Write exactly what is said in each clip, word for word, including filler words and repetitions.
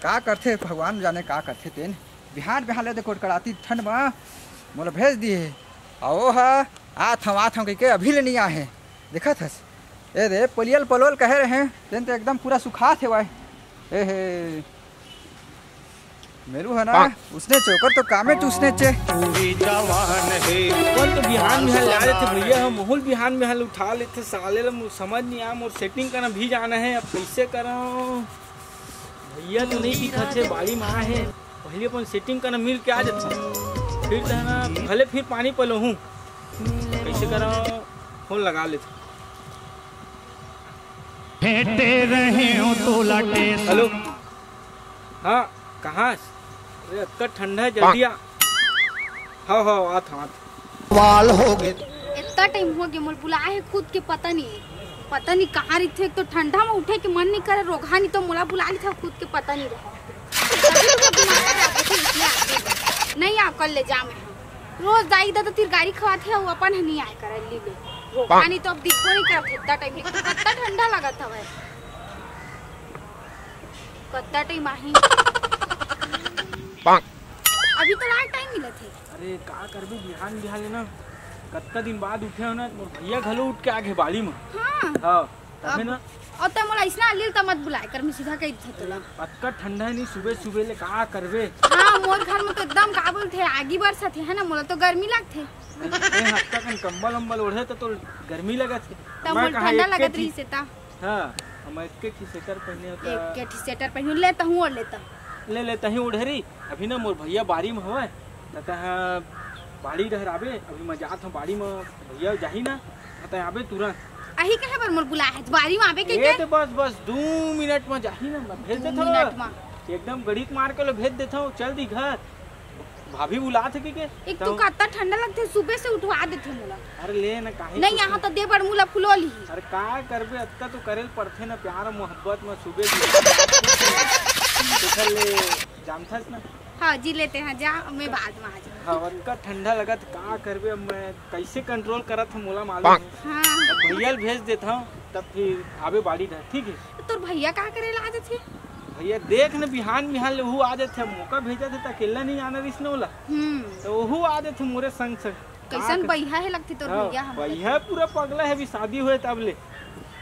का करथे भगवान जाने का करथे तेन। बिहान बिहान ले दे कोटकड़ाती ठंड म मोला भेज दिए हे। अउ ओ ह आत हंव, आत हंव कहिके अभी ले नइ आए हे। देखत हस, ए दे पलियल पलोल कहे रहे, तेन तो एकदम पूरा सुखात हेवय। ए हे, मेरू है ना, उसने चे, ओकर तो कामे टूसने चे। पूरी जवान है। अपन तो बिहान में हल ला लेथे भैया, हम मोहुल बिहान में हल उठा लेथे साले ला। मोर समझ नहीं आ, मोर सेटिंग करना भी जाना है, अब कैसे करा? भैया तो नहीं दिखत हे, बाड़ी में आए हे। पहले अपन सेटिंग करना मिल के आ जाथे, फिर तो है ना, भले फिर पानी पलो हूँ, कैसे करा? फोन लगा लेथे। भेंटे रहे हो तो लटे। हेलो। हाँ, कहाँ हस? अरे, अतका ठंडा है, जल्दी आ। हाँ, हाँ, आत हंव, आत हंव। वाल हो गए। इतना टाइम हो गया, मोला बुलाए हे खुद के पता नहीं है। पता नहीं कहाँ रहिथे, एक तो ठंडा में उठे के मन नहीं करे, रोगहा नहीं तो मोला बुला लेथे खुद के पता नहीं रहे। तभी तो मोर दिमाग खराब होथे, इसलिए आगे नहीं आ, कल ले जा मैं। रोज दाई ददा तीर गारी खवाथे, अउ अपन ह नहीं आए करे ली ले। रोगहा नहीं तो अब दिखो नहीं करत हे, इतना टाइम, एक तो कत्ता ठंडा लगत हवय। कत्ता टाइम आही। अभी तो लास्ट टाइम मिलत हे। अरे का करबे, बिहान बिहान ले ना, कतका दिन बाद उठे हो ना, मोर भैया घलो उठ के आ गे बाड़ी म। हाँ। हाँ, तभे अब ना। अउ तैं मोला अइसना अलील त मत बुलाए कर, मैं सीधा कह देथों तोला। अतका ठंडा हे नहीं, सुबह सुबह ले का करबे? हाँ, मोर घर में तो एकदम का बोलथे, आगी बरसत हे, है ना, मोला तो गर्मी लगथे। नहीं, तैं अतका कन कंबल उम्बल ओढ़े त तोला गर्मी लगत हे। त मैं मोला कहा ठंडा एक लगत ही रहिस हे त। हाँ, हम एक एक ही स्वेटर पहने होता। एक एक ही स्वेटर पहनू, ले तहूँ ओढ़ लेता। ले, ले, तहीं ओढ़े रही। अभी ना मोर भैया बारी में हवय, त तहाँ बाड़ी डहर आबे। अभी मैं जात हूँ बाड़ी में, भैया जाही ना, त तैं आबे तुरंत। अही कहे बर मोर बुलाए हे, बारी में आबे के ए के? ते बस, बस दू मिनट में जाही ना, मैं भेज दू देथों। मिनट में। एकदम गड़िक मार के लो भेज देथों, चल दी घर। भाभी बुलात हे के, के? एक तो तो कत्ता ठंडा लगथे, सुबह से उठवा देथे मोला। अरे ले ना, काहे नहीं, कुछ यहाँ नहीं। तो दे बड़ मुला फुलो ली। अरे का करबे, अतका तो करेल पड़थे ना, प्यार मोहब्बत में सुबह भी। देखल ले, जानथस ना। हाँ जी, लेते हैं जा, मैं बाद में आ जाऊँ। हाँ, अतका ठंडा लगत, का करबे, अब मैं कैसे कंट्रोल करत हूँ मोला मालूम है। हाँ। अब भैया ल भेज देत हूँ, तब फिर आबे बाड़ी डहर, ठीक है? तोर भैया का करे ला आ जाथे? भैया देख न, बिहान बिहान ले ओहू आ जाथे, मोका भेजा थे त अकेला नहीं आना रहिस न ओला। हम्म। त ओहू आ जाथे मोरे संग संग। कैसन का कर- बइहा हे लगथे तोर हाँ, भैया हमर। बइहा पूरा पगला हे, अभी शादी होए तब ले।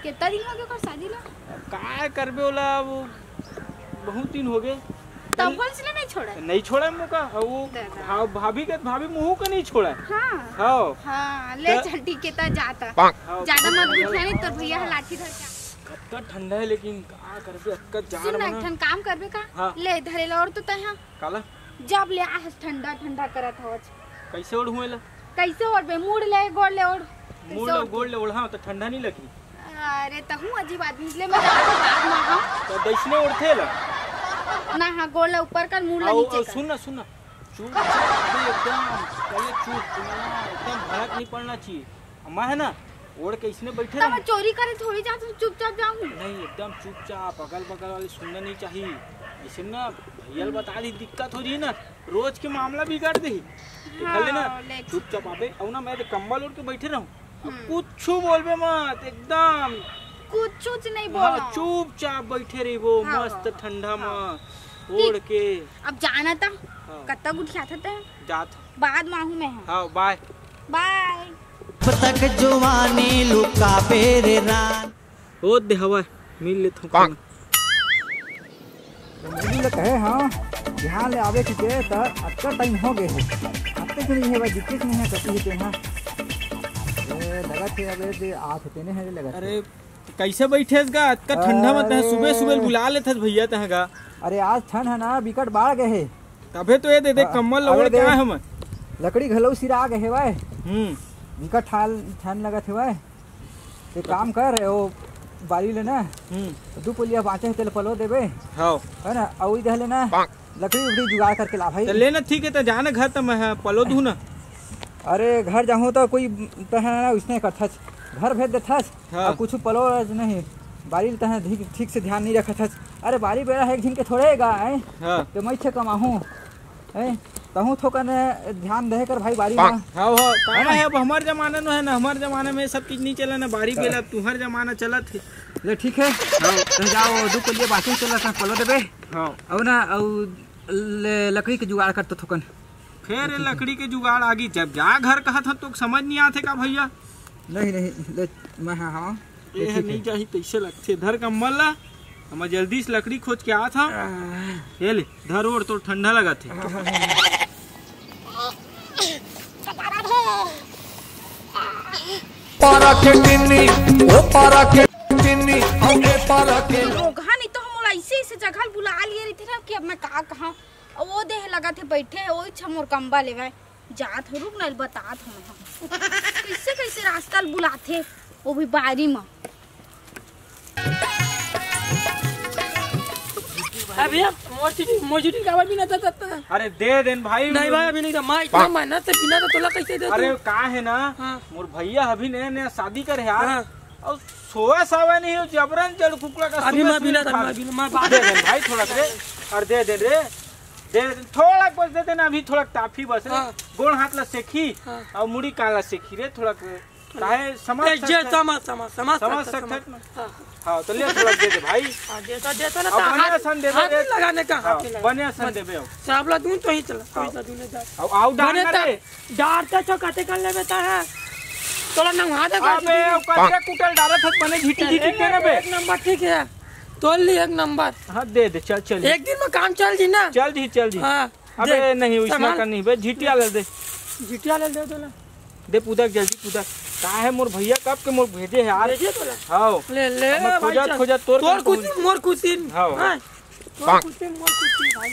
कितना दिन हो गया ओकर शादी ला? का करबे ओला, वो बहुत दिन हो गए। तब होल सिला नहीं छोड़ा? नहीं छोड़ा मोका, वो दादा। भा-, भाभी के, भाभी मुँह का नहीं छोड़ा। हाँ। हाँ। हाँ, ले त- चल ठीक है, त जाता। हाँ, ज्यादा मत गुठिया नहीं, तोर भैया ह लाठी धर के। कतका ठंडा है, लेकिन का करबे, अतका जाड़ सुन ना, में एक ना। ठन काम करबे का? हाँ। ले, धरे ला ओढ़ तो तैं हा। काला? जब ले आहस ठंडा, ठंडा करत हवच। कैसे ओढ़हूँ एला? कैसे ओढ़बे? मुड़ ले, गोड़ ले ओढ़। कैसे मुड़ ले, ओढ़बे? गोड़ ले ओढ़ा, त ठंडा नहीं लगही। अरे, तहूँ अजीब आदमी, इसलिए मैं जाके बाहर ना हूँ। त दैसने ओढ़थे ला? ना, हाँ, गोड़ ले ऊपर कर, मुड़ ले आओ, नीचे आओ, कर। सुन ना, सुन ना। चुप, अबे एकदम, पहले चुप, एकदम भड़क नहीं पड़ना चाहिए। अम्मा है ना, ओढ़ के इसने बैठे तब रहो। मैं चोरी करे थोड़ी जात हूँ, चुपचाप जाऊँ। नहीं, एकदम चुपचाप, अगल बगल वाले सुनना नहीं चाहिए। ऐसे ना भैया ल बता दी, दिक्कत हो रही है ना, रोज के मामला बिगाड़ दे। देख ले ना, हाँ, ले। चुपचाप आबे, अउ ना मैं तो कंबल ओढ़ के बैठे रहूँ। हम्म। कुछ बोलबे मत, एकदम। कुछ नहीं हाँ, बोला। चुपचाप बैठे रहिबो, हाँ, मस्त हाँ, ठंडा हाँ। में, ओढ़ ठीक। के। अब जाना था, हाँ। कत्ता गुठियाथा तैं? जात। बाद में आहूँ मैं, हाँ। हाँ, बाय। बाय। जब तक जवानी लुकाबे रे रान। ओ दे हवा, मिल लेथों कौन? मौलवी ल कहे हाँ, बिहान ले आबे कहिके, त अतका टाइम हो गए हे। आते तो नहीं है भाई, दिखते नहीं है, कती है तेन हा। ए, लगत है, अबे दे, आत है, तेने है, लगत है। अरे, कैसे बैठे हस गा? अतका ठंडा में तह अरे। सुबह सुबह बुला लेथस भैया तह गा। अरे, आज ठंड है ना, बिकट बाढ़ गए हे। तभे तो ये दे दे, अ-, कंबल अबे ओढ़ के दे, आए हमन। लकड़ी घलो सिरा गए हे भाई। हम्म। बिकट ठाल, ठंड लगत हे भाई। एक काम कर, वो बारी ले ना, हम्म। दू पुलिया बाँचे हे, तेला पलो देबे। हाँ। है ना, अउ इधर ले ना, लकड़ी उकड़ी जुगाड़ करके ला भाई। त ले ना, ठीक है, त जाना घर त मैं, हाँ, पलो दूँ ना। अरे, घर जाहूँ त कोई त है ना, उसने करथस, घर भेज देथस, हाँ। अउ कुछ पलो नहीं, बारी ल तह ठीक, ठीक से ध्यान नहीं रखथस। अरे, बारी बेरा है, एक झिन के थोड़े गा, हैं? हाँ। त मैं छे कमाहूँ, हैं? तहूँ थोकन ध्यान देहे कर भाई बारी मा। हाँ, हाँ, का है ना? है, अब हमर जमाना में है ना, हमर जमाना में सब चीज नहीं चले ना, बारी हाँ। बेला तुहर जमाना चलत है। ले ठीक है। हाँ। तो जाओ, दू कोलिया बाकी चला सा, पलो देबे। हाँ। अउ ना, अउ ले, लकड़ी के जुगाड़ कर तो थोकन। फेर ये लकड़ी के जुगाड़ आगी, जब जा घर कहत हन तो समझ नहीं आथे का भैया? नहीं, नहीं, ले, मैं हाँ, हाँ। ये ये है, ठीक नहीं है। चाही तैसे लगथे। धर कम्बल ला, हम जल्दी से लकड़ी खोज के आत हन। आह। ये ले, धर ओढ़, तो ठंडा लगत है। पारा के टिन्नी, ओ पारा के टिन्नी, हमरे पारा के मोघा नहीं तो हम ऐसे, ऐसे जगह बुला लिए रही थी ना कि अब मैं का कहा। अउ वो देह लगा थे बैठे, वही छ मोर कम्बा लेवे। जात हो, रुक ना, बतात हो हम। कैसे, कैसे रास्ता ल बुलाथे, वो भी बारी में। अरे भैया, मोर चीटी, मोर चीटी काबर बिना था, था, था? अरे दे देन भाई। नहीं भाई, अभी नहीं था। मैं इतना मेहनत से बिना था, तोला कैसे दे अरे दूँ? का है ना, हाँ। मोर भैया अभी नया नया शादी करे यार। हाँ। अउ सोए सावे नहीं हो, जबरन जड़ कुकड़ा का अभी सुबह मैं सुबह बिना था, खा मैं ले। बिना, मैं बात दे देन भाई थोड़ा रे, और दे देन रे, दे देन, थोड़ा बस दे देना अभी, थोड़ा टाफी बस रे। हाँ। गोड़ हाथ ला सेखी हाँ। और मुड़ी कान ला सेखी रे, थोड़ा काहे समझ ए, जे सकत है। समझ, समझ, समझ समझ सकत है, सकत है समझ। ना। हाँ। हाँ, तो ले थोड़ा दे दे भाई। हाँ, देता, देता ना, अब तो बने हाथ, असन देबे हाथ रे। नहीं लगाने का, हाथ हाँ, नहीं लगाने। बने असन बस। देबे अब। सब ला दूं तो ही चला, हाँ। कोई सा दूं ले जा। अब आओ डाल बने ना ता-, रे। डार ते छो कते कर लेबे ता है। तोला नंगा दे कर अबे, दीदी। अब कते कुटल डालत हत बने झिटी झिटी एक, के ना बे। एक नंबर ठीक है। तोल ली एक नंबर। हाँ, दे दे, चल, चल। एक दिन में काम चल जी ना। चल जी, चल जी। हाँ, अबे दे। नहीं, इसमें सामान। का नहीं बे, झिटिया ले दे। झिटिया ले दे तोला। दे पुदक, जल्दी पुदक। का है मोर भैया कब के मोर भेजे है यार। भेजे तोला? हाँ। ले, ले, अब मैं भाई खोजत, चल। खोजत तोर तोर काम खुशी, पहुंच मोर खुशी। हाँ। हाँ। तोर खुशी, मोर खुशी भाई।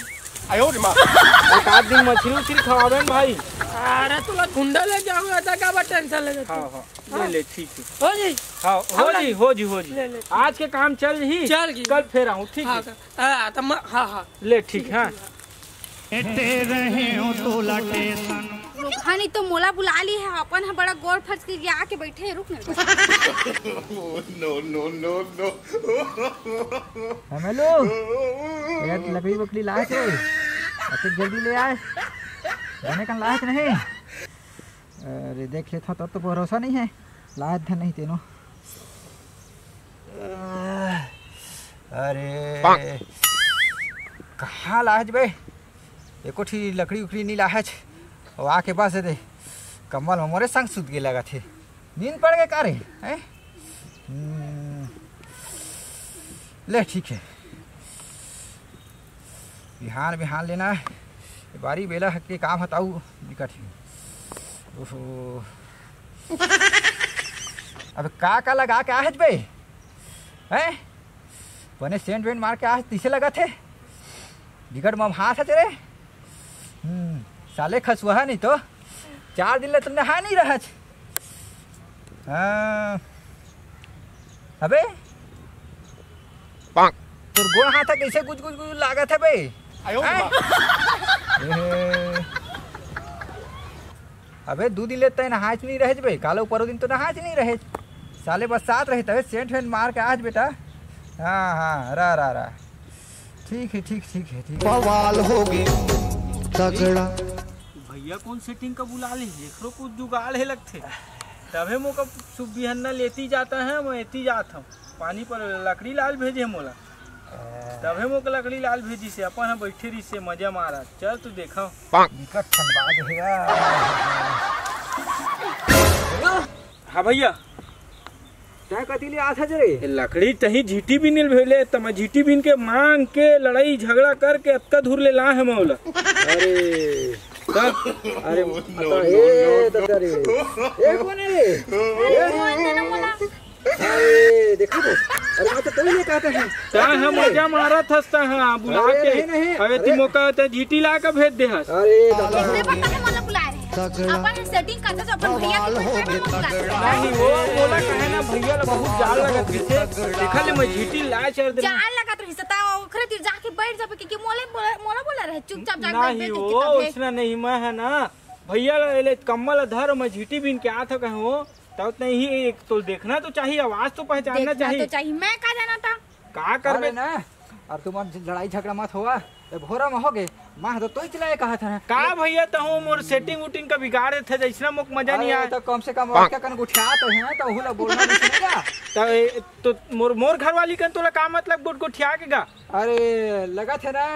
आयो रे माँ। एक आध दिन मछली उछली खवाबे न भाई। अरे तोला गुंडा ले जाऊंगा, तो का बा टेंशन ले हाँ, तू? हाँ। ले, हाँ। ले, ठीक है। हो जी? हाँ, हो जी, हो जी, हो जी। ले, ले। आज के काम चल ही। चल जी। कल फेर आहूँ, ठीक हाँ, है? हाँ, तो मैं, हाँ, हाँ। ले, ठीक, ठीक है, हाँ। ठीक है। एते रहे हो तोला टेंशन। मोघा नहीं तो मोला बुला ली है, अपन ह बड़ा गोड़ फंस के आके बैठे है, रुक ना। No, no, no, no। Hello, यार लकड़ी वकड़ी लाए थे, अतिक जल्दी ले आए, जाने कन लाए थे नहीं। अरे देख लेता तब तो भरोसा नहीं है, लाए थे नहीं तेनो। अरे, कहाँ लाहच बे? एको ठी लकड़ी उकड़ी नी लाहच। अउ आके बस दे, कम्बल में मोरे संग सुत गे लगत हे। नींद पड़ गे का रे? हैं? हम्म, ले ठीक है। बिहान, बिहान लेना हे। बारी बेला के काम हताऊ बिकट ही। ओहो। अब का का लगा के आहच बे? हैं? बने सेंट वेंट मार के आहच तइसे लगत हे। बिकट ममहात हच रे। हम्म, साले खसुआ नहीं तो। चार दिन ले तुमने नहा नहीं रहच। हाँ। अबे। तोर गोड़ हाथ ह कइसे गुज गुज गुज लागत हे बे? आयो हैं? माँ। एहे। अबे दू दिन ले तैं नहायच नहीं रहेच बे, कालो परो दिन तो नहायच नहीं रहेच। साले बरसात रही तबे सेंट वेंट मार के आहच बेटा। हाँ, हाँ, रह, रह, रह। ठीक है, ठीक, ठीक है, ठीक है। बवाल हो गए तगड़ा। भैया कौन सेटिंग का बुला ले, एकरो कुछ जुगाड़ है लगथे। तभे मोका सुबिहन्ना लेती जाता है, मैं एती जात हूँ। पानी पर लकड़ी लाल भेजे मोला। तभे मोके लकड़ी लाल भेजिस हे, अपन ह बइठे रिहिस हे, मजा मारत। चल तू देखव। बिकट ठंडवा दे हे यार। हाँ भैया। तैं कति ले आत हस रे? ए, लकड़ी तहीं झीटी बीने ल भेले, त मैं झीटी बीन के मांग के लड़ाई झगड़ा करके अतका दूर ले लाए हंव मैं ओला। अरे। त? अरे, ए, ददा रे। ए, कोन हे रे? ए, अरे, देखा तो। अरे, मैं तो तभी ले कहता हूँ। तैं ह मजा मारत हस, तैं ह बुला अरे, के। नहीं, नहीं, अरे, अरे। ती मोका तैं झीटी ला के भेज दे हस। अरे, दादा। किसने पता नहीं मोला बुला रहे हैं। अपन सेटिंग करते तो अपन भैया की कोई friend को बुला रहे हैं। नहीं, वो मोला कहे ना, भैया ला बहुत जाड़ लगत रहिसे। देखा ले, मैं झीटी ला चढ़ देना। जाड़ लगत रहिसे, त ओखरे तीर जाके बैठ जाबे, कि, कि मोले बोला, मोला बोला रहे, चुपचाप जाके बैठ, नहीं, बैठ, वो चुपचाप बैठ। उसने नहीं, मैं है ना, भैया ला ले कम्बल धर, मैं झीटी बीन के आत हूँ कहूँ। तब नहीं, एक तो देखना तो चाहिए, आवाज तो पहचानना देखना चाहिए। तो चाहिए। मैं का जाना था? का करबे? अरे ना, अउ तुमन लड़ाई झगड़ा मत होवा। ए, भोरा में हो गे, मैं तो तोही चलाए कहा था। का भैया, तहूँ मोर सेटिंग उटिंग का बिगाड़ देथे, जैसना मोक मजा नहीं अरे, आए। तो कम से कम और क्या कन गुठिया तो है, तो हुला बोलना नहीं सुनेगा। तो ए, तो मोर, मोर घर वाली कन तोला का मतलब गुट गुठिया के गा? अरे, लगा थे ना,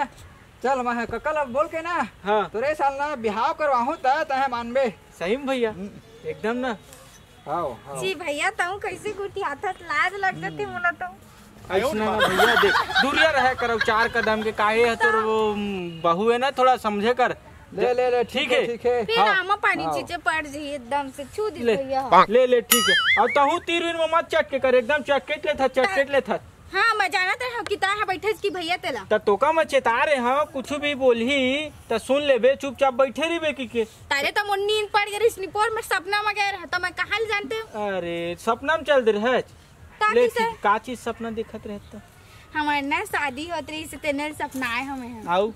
चल मैं ककल अब बोल के ना, हाँ। तोरे साल ना बिहाव करवाहूँ त तहे मानबे। सही में भैया, हम्म। एकदम ना। हाव, हाव। जी भैया, तहूँ कैसे गुठियाथस, लाज लगत हे मोला तो। ऐसना ना भैया, देख, दूरिया रहे करव चार कदम के, काहे ह तोर वो, उम, बहू है ना, थोड़ा समझे कर। ले, ले, ले, ठीक ठीक है, है। ठीक है। फिर हाँ। आमा पानी हाँ। चीचे पड़ जी एकदम से, छू दी ले, भैया। ले, ले, ठीक है। अब तहूँ तीर वीर में मत चटके कर, एकदम चटकेट ले था, चटकेट ले था। हाँ, मैं जानत रहे हूँ कि तैं ह बैठे कि भैया तेला। त तोका मैं चेता रहे हूँ, कुछ भी बोलही त सुन लेबे, चुपचाप बैठे रहिबे कि के। तारे त मोर नींद पड़ गई रहिस, निपोर में सपना में गए रहे, त मैं कहाँ ले जानते हूँ? अरे, सपना में चल दे रहे। का ले चीज है? ठीक, का चीज सपना देखत रहे त? हमार ना शादी होत रहिस, तेने सपना आए हमें हम। आऊ?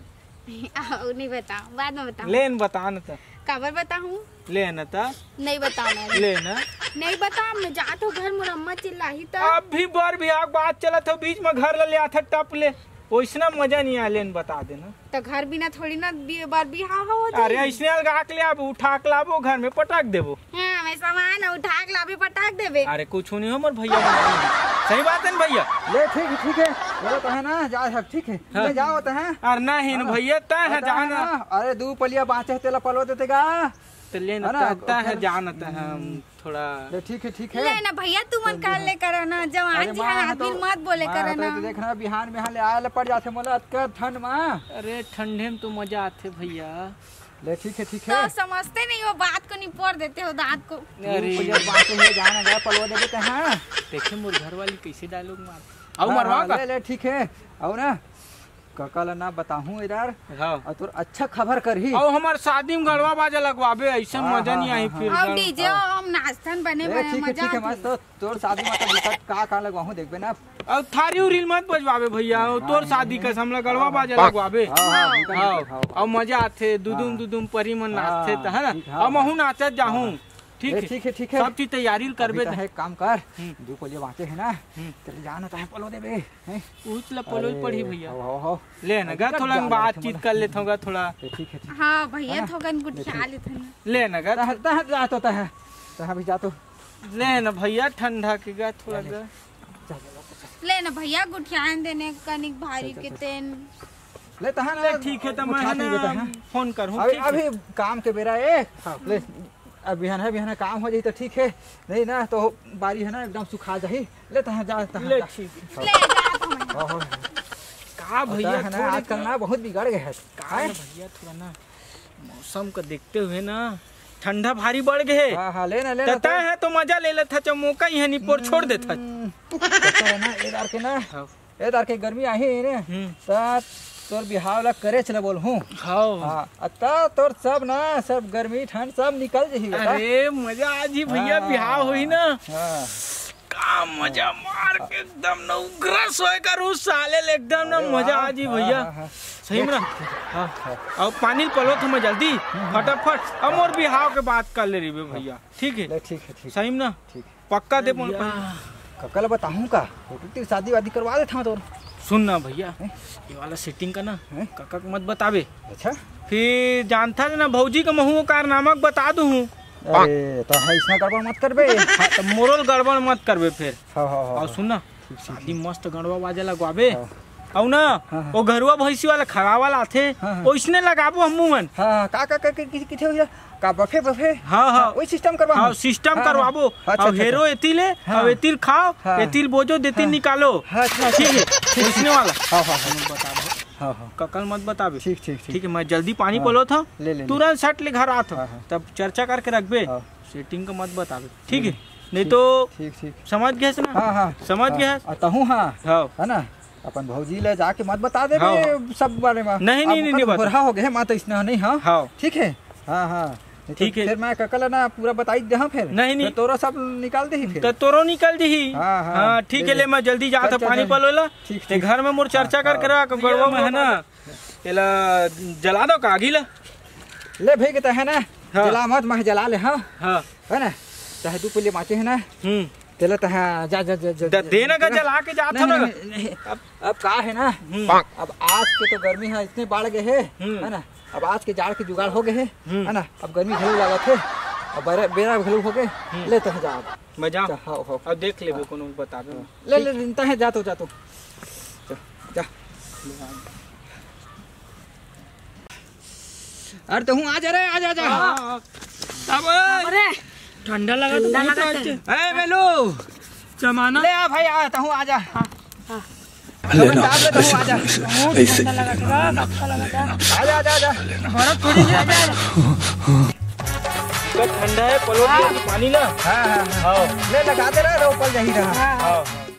आऊ नहीं बताओ, बाद में बताओ। ले न बता न त। काबर बताऊँ? ले न त। नहीं बताओ मैं। ले न। नहीं बताओ, मैं जात हूँ घर, मोर अम्मा चिल्लाही त। अब भी बर बिहाव बात चलत हो, बीच में घर ला ले आथे टप ले। ओइसना मजा नहीं आए, ले न बता देना। त घर बिना थोड़ी ना बि-, बर बिहाव हो जाए। अरे, ऐसने अलगा के ले आबो, उठा के लाबो, घर में पटक देबो। हाँ, मैं सामान उठा के लाबे, पटक देबे। अरे, कुछ नहीं हो मोर भैया। सही बात है ना भैया? ले, ठीक है, ठीक है। बोलो तो है ना, जा सब ठीक है। हाँ। ले जाओ तो है। अरे, नहीं न हाँ। भैया, तय है, अरे, जाना। ना। अरे, दू पलिया बाँचे है, तेला पलो देते गा। त ले न, है ना? त-, तय है, फिर जाना त हम हम्म। थोड़ा ले, ठीक है, ठीक है। ले ना भैया, तू मन तो काल ले करा ना, जवान अरे जी, माँ, हाँ, तो, आदमी मत बोले माँ, करा तो ना। ये तो देख ना, बिहान में यहाँ ले आए ले पड़ जाथे मोला अतका ठंड में। अरे, ठंडे में तो मजा आथे भैया। ले, ठीक है, ठीक तो है। समझते नहीं हो बात को, निपोर देते हो दांत को। अरे। तू भैया बात को ले जाना, गया पलवा देबे कहाँ? देखे मोर घर वाली कैसे डायलॉग मार। अऊ हाँ, मरवा हाँ, का? ले, ले, ठीक है। अऊ ना, कका ला ना बताहूँ इधर। हाँ। अऊ तोर अच्छा खबर करही। अऊ हमार शादी में गड़वा बाजा लगवाबे, ऐसे हाँ, मजा हाँ, नहीं आई हाँ, फिर हाँ। अऊ गड़-, डीजे हाँ। हम नाचथन बने ए, बने, ठीक है, मजा ठीक है, आथे। मस्त। तोर शादी में तो दिक्कत का, का लगवाहूँ देखबे ना। अऊ थारी उरी मत बजवाबे भैया, अऊ हाँ, तोर हाँ, शादी हाँ। का हमला गड़वा हाँ, बाजा हाँ। लगवाबे। हाँ, हाँ, हाँ। निकल, निकल, हाँ, हाँ। अऊ मजा आथे, दुदुम, हाँ। दुदुम परी मन हाँ, नाचथे त, है ना? ठीक, हाँ, अऊ हाँ। महूँ नाचत जाहूँ। हाँ, हाँ। ठीक ए, है। ठीक है, ठीक है। सब चीज तैयारी करबे अभी त। तो है, एक काम कर, हम्म। दू पलिया बाँचे है ना, हम्म। चल जाना, चाहे पलो देबे, हैं? उच ला पलो अरे, पड़ी भैया। हो, हो, हो। ले ना, अभी गा तक थोड़ा जाना बातचीत है कर लेथों गा थोड़ा। ए, ठीक है, ठीक। हाँ भैया, है ना? थोकन गुठिया लेथन। ले ना गा। तह, तह जा तो तह, तह भी जा तो। ले ना भैया, ठंडा के गा थोड़ा ले, ले। गा। चल, चल, चल, चल। ले ना भैया, गुठियान देने कनिक भारी चल, चल, के चल। तेन। ले तह ना, ले ठीक है, त मैं गुठिया है ना, दे देता है। फोन करहूँ, अभी, ठीक है? अभी काम के बेरा ए। हाँ, ले। अब बिहान है, बिहान काम हो जाही त ठीक है, नहीं ना तो बारी है ना एकदम सुखा जाही। ले तहाँ जा, तहाँ ले जा। ठीक है। ले जा तहाँ। हाँ, हाँ। का भैया, है ना, थोड़ी आजकल ना बहुत बिगड़ गए है। का ना भैया, थोड़ा ना मौसम का देखते हुए ना ठंडा भारी बढ़ गए है। हाँ, हाँ, ले ना, ले ना, तय है तो मजा ले लेथा, चमोका ही है निपोर छोड़ देथा। हम्म, तो है ना, ए दार के ना, हाँ। ए दार के गर्मी आही ने, हम्म। त तोर बिहाव ला करे चले बोलहूँ। हाँ। हाँ, त तोर सब ना, सब गर्मी ठंड सब निकल जही बेटा। अरे मजा आ जी भैया, हाँ, बिहाव होही ना। हाँ। का मजा मार के एकदम ना उग्र सोए करू साले ले, एकदम ना अरे मजा वाह, आ जी हाँ, भैया। हाँ, हाँ। सही में ना? हाँ। अब पानी पलो तो मैं जल्दी, हम्म, हम्म। फटाफट, अब मोर बिहाव के बात कर ले रही भैया, ठीक है? ले, ठीक है, ठीक। सही में ना? ठीक। पक्का दे मोला भैया। पानी। कका ला बताहूँ का? होटल ती शादी वादी करवा देथंव तोर। सुन ना भैया, हैं? ये वाला सेटिंग का ना, हैं? कका को मत बताबे। अच्छा। फिर जानथा ना भौजी का महूँ कारनामा बता दूँ। अरे, त है इसना गड़बड़ मत करबे। हाँ, त मोरो ल गड़बड़ मत करबे फिर। हाँ, हाँ, हाँ, अउ हाँ। सुन ना, ठीक, ठीक, शादी ठीक। मस्त गड़वा बाजा लगवाबे। हाँ। अउ ना, हाँ, हाँ। वो घरुआ भैंसी वाला खड़ा वाला आथे, हाँ, हाँ। ओइसने लगाबो हमू मन। हाँ, हाँ, का, का, का, का, किथे, किथे हो जा? का बफे, बफे? हाँ, हाँ। हाँ, वही सिस्टम करवा हाँ, हम। सिस्टम हाँ, हाँ। करवाबो। अच्छा, अउ अच्छा, हेरो अच्छा। एती ले, हाँ। अउ एती ल खाओ, हाँ। एती ल बोजो, देती ल हाँ। निकालो। हाँ, अच्छा, अच्छा, ठीक है, अच्छा। ठीक, ओइसने ठीक। वाला। हाँ, हाँ, हाँ। मत बताबो। हाँ, हाँ। कका ल मत बताबे। ठीक, ठीक, ठीक। ठीक है, मैं जल्दी पानी हाँ। पलोत हँव, ले, ले, ले। तुरंत सट ले घर आत हँव। हाँ, हाँ। तब चर्चा करके रखबे। हाँ। सेटिंग का मत बताबे, ठीक है? हम्म, नहीं ठीक, तो ठीक, ठीक। समझ गए ना? हाँ, हाँ। समझ हाँ, गए? हाँ, तहूँ हाँ। हाँ। है ना? अपन भौजी ले जाके मत बता देबे हाँ। सब बारे में। नहीं, नहीं, अब नहीं, ओकर नहीं बता। भोरहा हो गए, मैं तो इसना नहीं हाँ। हाँ। ठीक है? हाँ, हाँ। नहीं तो ठीक है। फिर मैं कका ल ना पूरा बताई दे हाँ फिर। नहीं, नहीं। फिर तोरो सब निकाल देही फिर। तो तोरो निकाल देही। हाँ, हाँ। हाँ, ठीक ले, है, ले। ले, मैं जल्दी जात चल, हँव चल, पानी चल। पलो ला। ठीक, ते ठीक। घर में मोर चर्चा हाँ, कर, हाँ। कर, हाँ, गड़वा में है ना। हाँ। एला जला दो का आगी ला। ले भई के त है ना, हाँ। जला मत, मैं जला ले, हाँ। हाँ। है ना? चाहे दू पल्ली बाँचे है ना। हम्म। तेला तो हाँ, जा, जा, जा, जा, द-, जा, देना का जा। जला के जात नहीं, हो ना। नहीं, नहीं, नहीं। अब, अब का है ना, हम्म। अब आज के तो गर्मी है, इतने बाढ़ गए है, हम्म। है ना? अब आज के जाड़ के जुगाड़ हो गए है, हम्म। है ना? अब गर्मी घलो लागत है, अब बेरा, बेरा घलो हो गए, हम्म। ले तो जा अब। मैं जाऊँ? जा, हाँ, हाँ। अब देख लेबे, हाँ। कोनो बता दो। हाँ। ले, ले, ले, निंता है, जा तो, जा तो। जा, जा। अरे तहूँ आ जा रे, आ जा, आ जा। हाँ। अब अरे, ठंडा लगा तो ठंडा बहुत लगत है। ए बेलू, जमाना। ले आ भाई, आ, तहूँ आ जा। हाँ, हाँ। अबे लेना। तार ले, तहूँ आ जा। बहुत ऐसे ठंडा लगा था, अच्छा लगा था। आ जा, आ जा, आ जा। बर्फ थोड़ी सी आ जा। इतना ठंडा है, पलोट के पानी ना। हाँ, हाँ, हाँ। हाँ। ले लगा दे रहा, रो पल जाही रहा। हाँ, हाँ। हाँ।